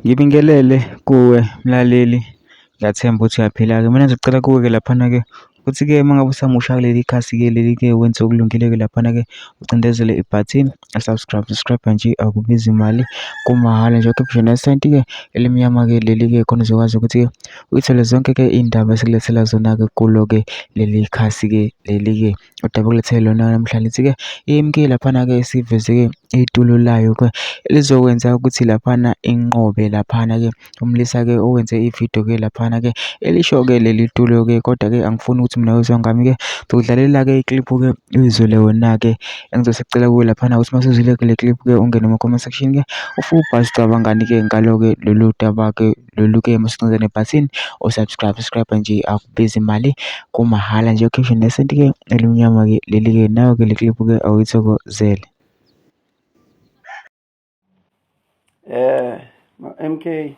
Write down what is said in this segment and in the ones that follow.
Ngibingelele kuwe mlaleli, ngiyathemba ukuthi uyaphila-ke. Mina ngizocela kuwe-ke laphana-ke ukuthi-ke uma ngabe usamusha kuleli khasi-ke leli-ke wenze okulungile-ke laphana-ke ucindezele ibhathini subscribe, subscribe nje akubizi mali kumahhala nje ukhiphe nje nesenti-ke elimnyama-ke leli-ke khona uzokwazi ukuthi-ke uyithole zonke-ke iy'ndaba esikulethela zona-ke kulo-ke leli khasi-ke leli-ke. Udaba okulethele lona namhlanje lithi-ke i-M_K laphana-ke isiveze-ke itulo layo-ke elizokwenza ukuthi laphana inqobe laphana-ke. Umlisa-ke owenze ividiyo-ke laphana-ke elisho-ke leli tulo-ke kodwa-ke angifuni ukuthi mina uzwe ngami-ke ngizokudlalela-ke ikliphu-ke uyizwele wena-ke. Engizosicela kuwe laphana ukuthi uma usuzwile-ke le clip-ke ungene kuma-comment section-ke ufike ubhale ucabangani-ke ngalo-ke lolu daba-ke lolu-ke masucinza nebhathini o-subscribe, subscribe nje akubizi mali kumahhala nje ukhishwe nesenti-ke elimnyama-ke leli-ke nayo-ke le clip-ke awuyithokozele. MK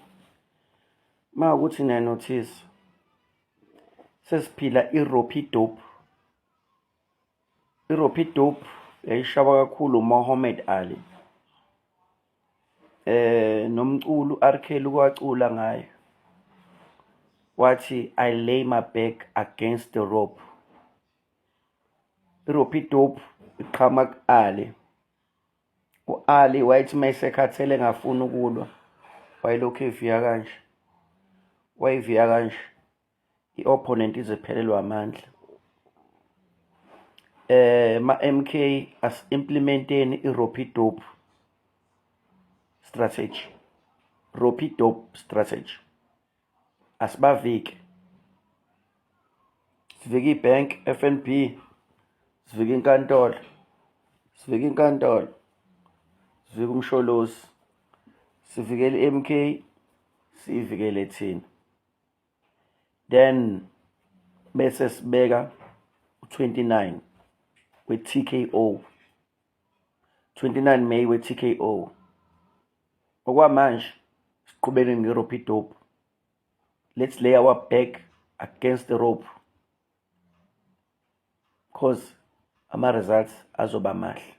mawukuthi niyanothisa sesiphila i-ropey dope. I-ropey dope yayishawa kakhulu uMohammed Ali. Nomculo u-R Kelly ukwacula ngayo. Wathi I lay my back against the rope. I-ropey dope iqhamuka ku-Ali. U-Ali wayethi uma esekhathele engafuni ukulwa wayelokhu eviya kanje, wayeviya kanje i-opponent ize iphelelwe amandla. Ma-M_K asi-implement-eni i-ropey dope strategy, ropey dope strategy. Asibavike, sivike i-bank F_N_B, sivike inkantolo, sivike inkantolo, sivike uMsholozi, sivikele i-M_K, siyivikele thina. Then bese sibeka u-29 we-T_K_O, 29 May we-T_K_O. Okwamanje siqhubeke nge-ropey dope. Let's lay our back against the rope cause ama-results azoba mahle.